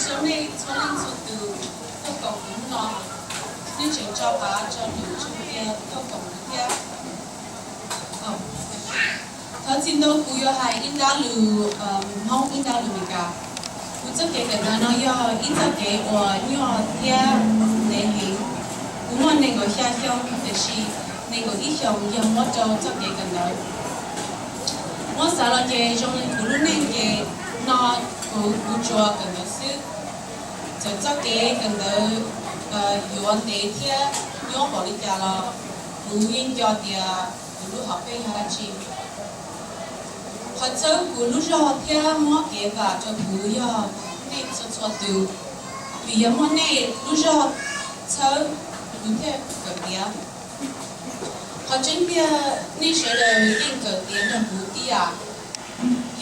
Rau nej txhua leej txhua tus tuaj koom kuv hnub no, nej tseem tso qav rau nws tso tia tuaj koom kuv thiab. Thov txim ntau, kuv yuav hais ib nrab lus Hmoob ib nrab lus Meskas. Kuv txoj kev kawm ntawv no yog ib txoj kev uas nyuaj thiab ntev heev. Kuv muaj nees nkaum xya xyoo, tiam sis nees nkaum ib xyoos yog muab rau txoj kev kawm ntawv. Muab xav los ces zoo li kuv lub neej ces no kuv, kuv tsuas kawm ntawv xwb. Txawm txoj kev kawm ntawv yuav ntev thiab nyuaj npaum li cas los kuv yeej nco tias kuv lub hom phiaj yog dab tsi. Qhov txhawb kuv lub zog thiab muab kev vam rau kuv yog nej txhua txhua tus, vim yog muaj nej lub zog txhawb kuv thiaj kawm tiav. Qhov tseeb tiag, nej sawv daws yeej kawm tiav nrog kuv tib yam.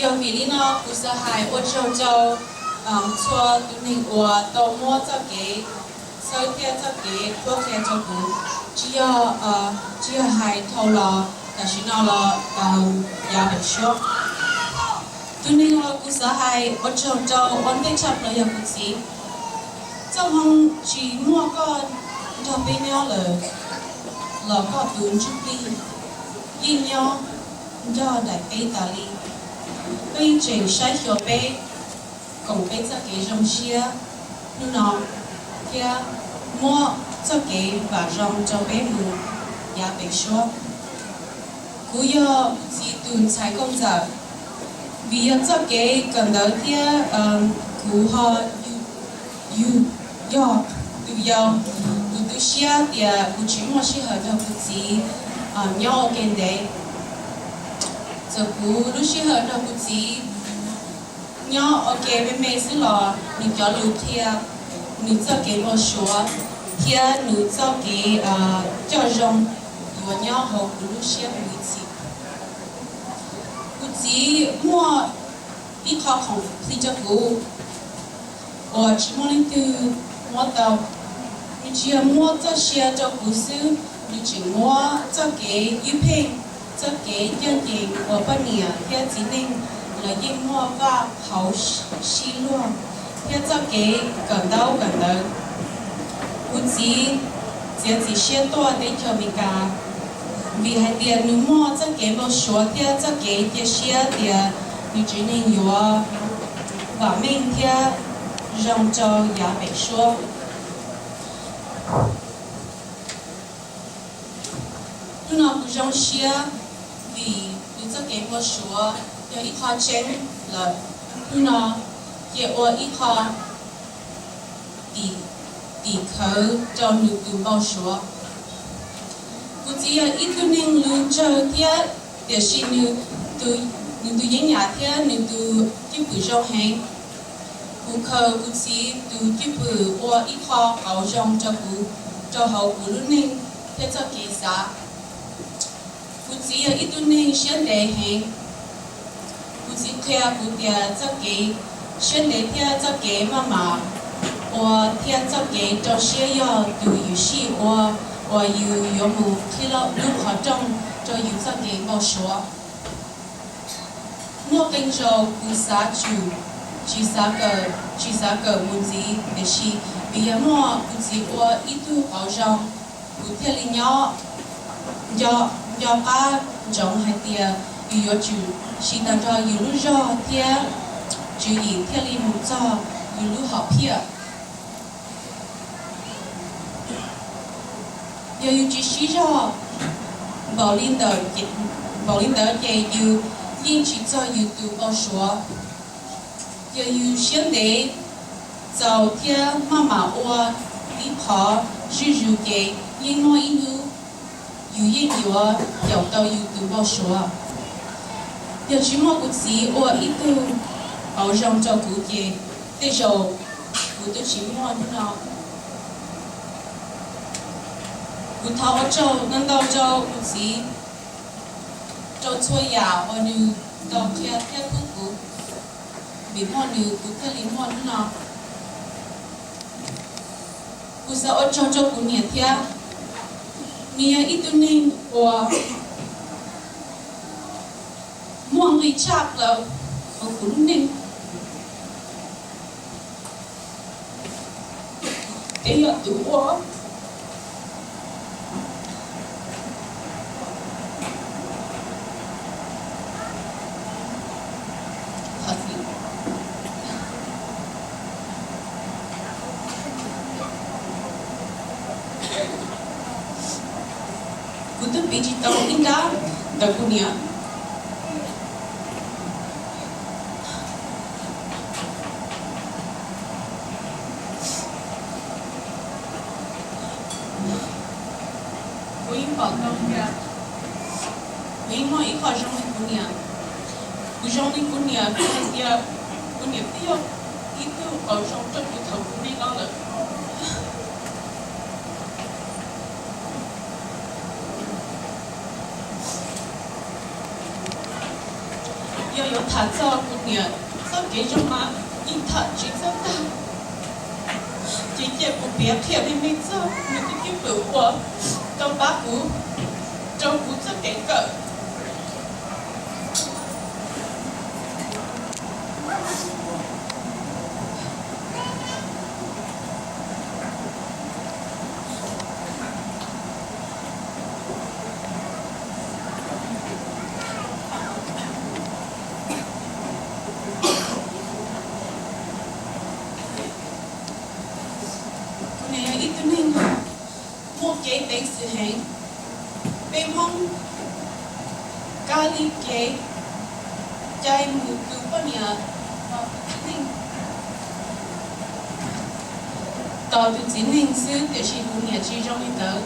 Yog vim li no kuv xav hais ua tsaug rau txhua tus neeg uas tau muab txoj kev txhawb thiab txoj kev qhuab qhia rau kuv, tsis yog, tsis yog hais dhau los tam sim no los yav pem suab. Tus neeg uas kuv xav hais ua tsaug rau ua ntej tshaj plaws yog kuv txiv. Txoj hmoo tsis muaj koj nrog peb nyob lawm los koj tus ntsuj plig yeej nyob nrog daim teb tas li. Koj yeej tseem saib xyuas peb, koom peb txoj kev zoo siab hnub no thiab muab txoj kev vam zoo rau peb mus yav pem suab. Kuv yog kuv txiv tus ntxhais nkauj ntxawm. Vim yog txoj kev kawm ntawv thiab kuv ho yug, yog tus yau, kuv tu siab tias kuv tsis muaj sij hawm nrog kuv txiv nyob ua ke ntev. Txawm kuv lub sij hawm nrog kuv txiv nyob ua ke me me xwb los nws cov lus qhia, nws txoj kev npau suav thiab nws txoj kev coj zoo yuav nyob hauv kuv lub siab mus ib txhis. Kuv txiv muaj ib qho khoom plig rau kuv uas tsis muaj leej twg muab tau. Nws tsis yog muab txoj sia rau kuv xwb, nws tseem muab txoj kev ywj pheej, txoj kev ncaj ncees uas poj niam thiab txiv neej lawv yeej muaj vaj hauv sib luag, thiab txoj kev kawm ntaub kawm ntawv. Kuv txiv txiav txim siab tuaj teb chaws Amelikas vim hais tias nws muaj txoj kev npau suav thiab txoj kev cia siab tias nws tsev neeg yuav vam meej thiab zoo rau yav pem suab. Hnub no kuv zoo siab vim nws txoj kev npau suav yog ib qho tseeb lawm. Hnub no cia ua ib qho tim khawv rau nws tus npau suav. Kuv txiv yog ib tug neeg lus ntsawg thiab, tiam sis nws, nws tus yeeb yam thiab nws tus cwj pwm zoo heev. Kuv khaws kuv txiv tus cwj pwm ua ib qho qauv zoo rau kuv, rau hauv kuv lub neej thiab txoj kev xav. Kuv txiv yog ib tug neeg siab ntev heev. Kuv txiv qhia kuv tias txoj kev siab ntev thiab txoj kev maj mam ua thiab txoj kev rau siab yog tus yuam sij ua uas yus yuav mus qhib lub qhov rooj rau yus txoj kev npau suav. Muaj qee zaus kuv xav tsum, tsis xav kawm, tsis xav kawm mus ntxiv, tiam sis vim yog muaj kuv txiv ua ib tug qauv zoo, kuv thiaj li nyob nco qab ntsoov hais tias yus yuav tsum siv tag nrho yus lub zog thiab tswv yim thiaj li mus txog yus lub hom phiaj. Yog yus tsis siv zog npaum li ntawd ces yus yeej tsis txog yus tus npau suav. Yog yus siab ntev txaus thiab maj mam ua ib qho zuj zus ces yeej muaj ib hnub yus yeej yuav caum tau yus tus npau suav. Yog tsis muaj kuv txiv ua ib tug qauv zoo rau kuv ces tej zaum kuv twb tsis muaj hnub no. Kuv thov ua tsaug ntau ntau rau kuv txiv, rau txhua yam uas nws tau qhia thiab pub kuv. Vim muaj nws kuv thiaj li muaj hnub no. Kuv xav ua tsaug rau kuv niam thiab. Nws yog ib tug neeg uas muaj nqis tshaj plaws hauv kuv lub neej. ua. Kuv twb piv tsis tau ib nrab ntawm kuv niam. Kuv yeej pom tau tias kuv yeej muaj ib qho zoo li kuv niam. Kuv zoo li kuv niam vim hais tias kuv niam twb yog ib tug qauv zoo rau kuv thaum kuv me no lawm. Yog yuav tham txog kuv niam txoj kev zoo mas yeej tham tsis txog tag. Ces cia kuv piav qhia me me txog nws tus cwj pwm uas tau pab kuv rau kuv txoj kev kawm. Kuv niam yog ib tug neeg muaj kev peev xwm heev. Peb Hmoob kab li kev cai mus tus poj niam tos tus txiv neej, tos tus txiv neej xwb, tiam sis kuv niam tsis zoo li ntawd.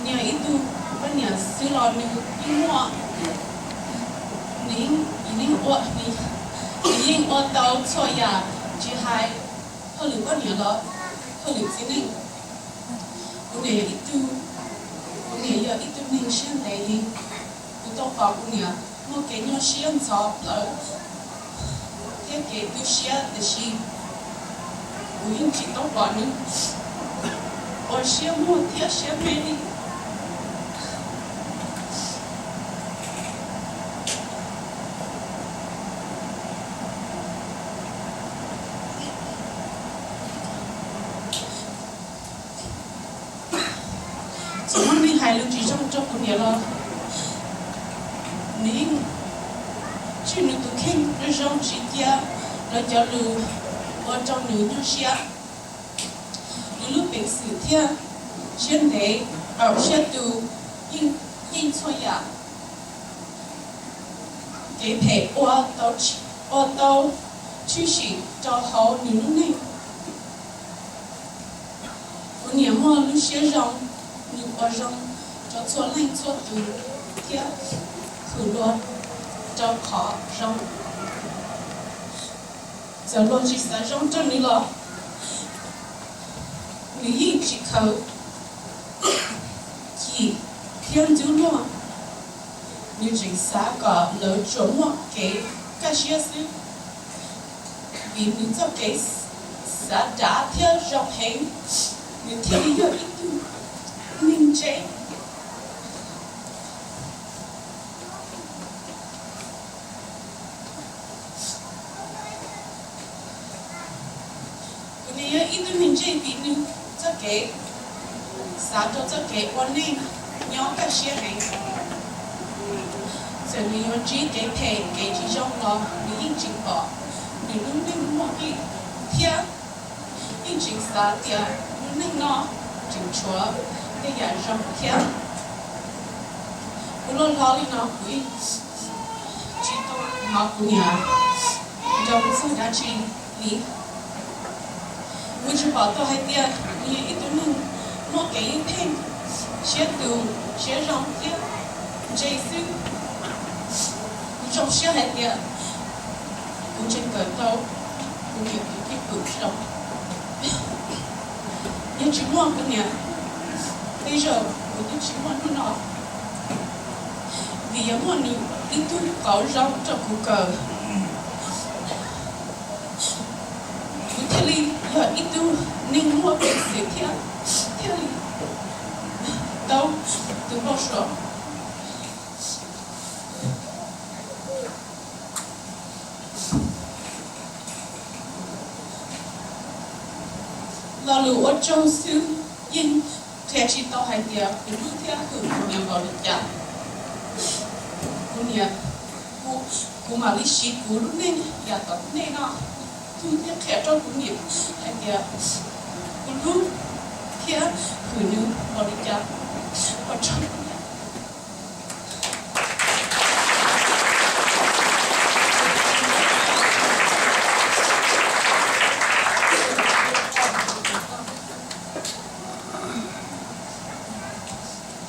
Nws yog ib tug poj niam xwb los nws yeej muaj, nws yeej, nws yeej ua, nws yeej ua tau txhua yam, tsis hais hauj lwm poj niam los hauj lwm txiv neej. Kuv niam yog ib tug, kuv niam yog ib tug neeg siab ntev heev. Kuv tau pom kuv niam muaj kev nyuaj siab ntxhov plawv thiab kev tu siab, tiam sis kuv yeej tsis tau pom nws ua siab muag thiab siab me li. Txawm muaj neeg hais lus tsis zoo rau kuv niam los nws yeej tswj nws tus kheej zoo zoo tsis cia lawv cov lus ua rau nws nyuaj siab. Nws lub peev xwm thiab siab ntev, qaum siab tus, yeej txhua yam kev phem ua tau, ua tau tshwm sim rau hauv nws lub neej. Kuv niam muaj lub siab zoo, nws ua zoo rau txhua leej txhua tus thiab hwm luag rau qhov zoo. Txawm luag tsis xav zoo rau nws los nws yeej tsis khaws cim thiab ntxub luag. Nws tseem xav kom lawv tsuas muaj kev kaj siab xwb. Vim nws txoj kev xav dav thiab zoo heev, nws thiaj li yog ib tug neeg ntse. Kuv niam yog ib tug neeg ntse vim nws txoj kev xav rau txoj kev ua neej nyob kaj siab heev. Txawm nws yuav ntsib kev phem kev tsis zoo los nws yeej tseem pom nws lub neej muaj nqis thiab yeej tseem xav tias lub neej no tseem tshuav tej yam zoo thiab. Kuv loj hlob li no kuv yeej tsis tau hnov kuv niam nroo txog dab tsi li. Kuv tsis pom tau hais tias nws yog ib tug neeg muaj kev ywj pheej, siab tus, siab zoo thiab ntse xwb. Kuv zoo siab hais tias kuv tseem kawm tau kuv niam tus cwj pwm zoo. Yog tsis muaj kuv niam, tej zaum kuv twb tsis muaj hnub no, vim yog muaj nws ib tug qauv zoo rau kuv kawm, kuv thiaj li yog ib tug neeg muaj peev xwm thiab thiaj li tau tus npau suav. Lo lus ua tsaug xwb Yeej qhia tsis tau hais tias kuv hlub thiab hwm kuv niam npaum li cas. Kuv niam, kuv, kuv mam li siv kuv lub neej yam tom ntej no, kuv thiaj qhia rau kuv niam hais tias kuv hlub thiab hwm nws npaum li cas. Ua tsaug.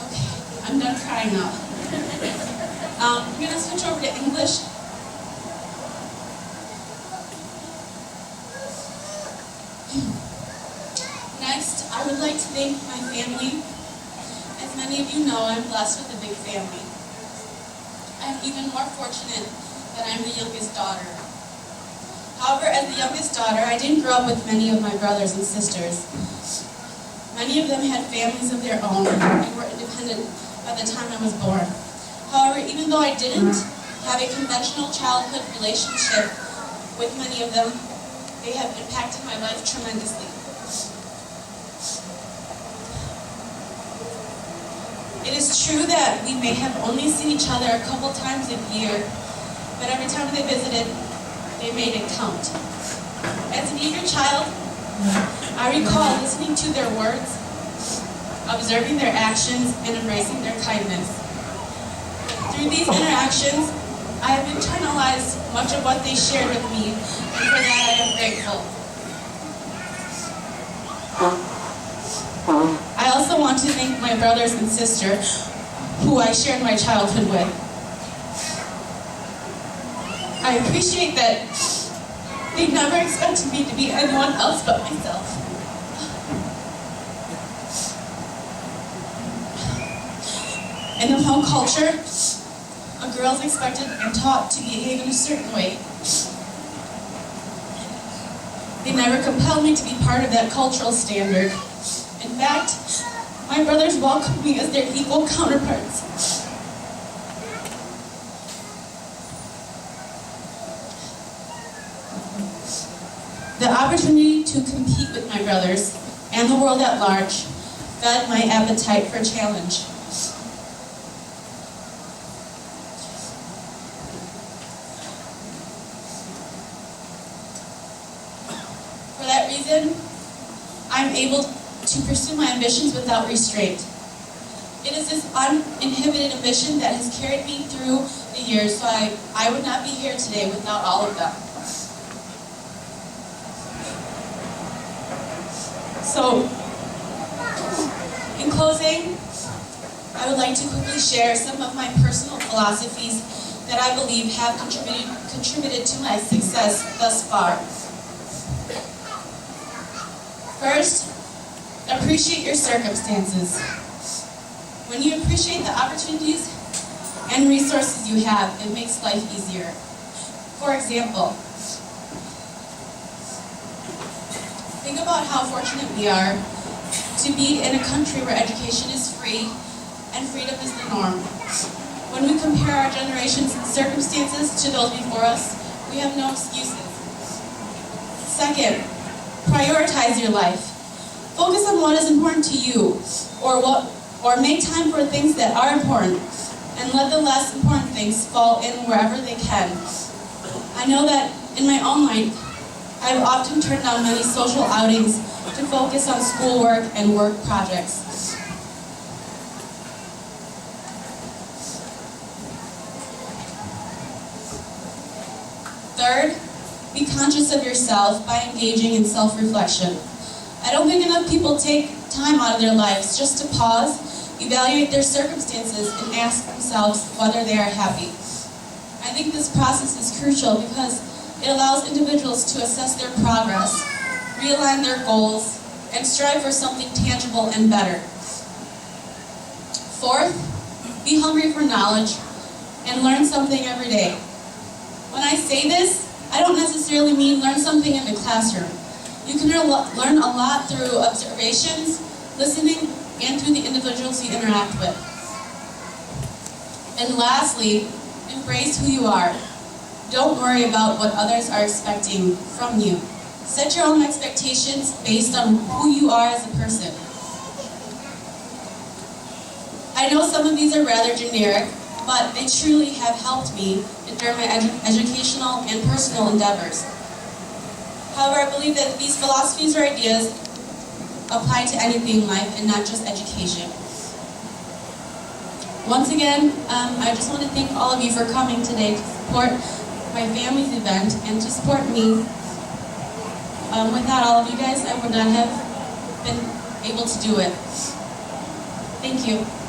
Okay, I'm done crying now. Um, I'm gonna switch over to English. Next, I would like to thank my family. As many of you know, I'm blessed with a big family. I'm even more fortunate that I'm the youngest daughter. However, as the youngest daughter, I didn't grow up with many of my brothers and sisters. Many of them had families of their own and were independent by the time I was born. However, even though I didn't have a conventional childhood relationship with many of them, they have impacted my life tremendously. It is true that we may have only seen each other a couple times a year, but every time they visited, they made it count. As an eager child, I recall listening to their words, observing their actions, and embracing their kindness. Through these interactions, I have internalized much of what they shared with me, and for that I am grateful. I also want to thank my brothers and sister who I shared my childhood with. I appreciate that they never expected me to be anyone else but myself. In the Hmong culture, a girl is expected and taught to behave in a certain way. They never compelled me to be part of that cultural standard. In fact, my brothers welcomed me as their equal counterparts. The opportunity to compete with my brothers and the world at large fed my appetite for challenge. For that reason, I'm able to pursue my ambitions without restraint. It is this uninhibited ambition that has carried me through the years, so I, I would not be here today without all of them. So, in closing, I would like to quickly share some of my personal philosophies that I believe have contributed, contributed to my success thus far. First, appreciate your circumstances. When you appreciate the opportunities and resources you have, it makes life easier. For example, think about how fortunate we are to be in a country where education is free and freedom is the norm. When we compare our generation's circumstances to those before us, we have no excuses. Second, prioritize your life. Focus on what is important to you, or what, or make time for things that are important, and let the less important things fall in wherever they can. I know that in my own life, I've often turned down many social outings to focus on schoolwork and work projects. Third, be conscious of yourself by engaging in self-reflection. I don't think enough people take time out of their lives just to pause, evaluate their circumstances, and ask themselves whether they are happy. I think this process is crucial because it allows individuals to assess their progress, realign their goals, and strive for something tangible and better. Fourth, be hungry for knowledge and learn something every day. When I say this, I don't necessarily mean learn something in the classroom. You can lear-, learn a lot through observations, listening, and through the individuals you interact with. And lastly, embrace who you are. Don't worry about what others are expecting from you. Set your own expectations based on who you are as a person. I know some of these are rather generic, but they truly have helped me during my edu- educational and personal endeavors. However, I believe that these philosophies or ideas apply to anything in life and not just education. Once again, um, I just want to thank all of you for coming today to support my family's event and to support me. Um, without all of you guys, I would not have been able to do it. Thank you.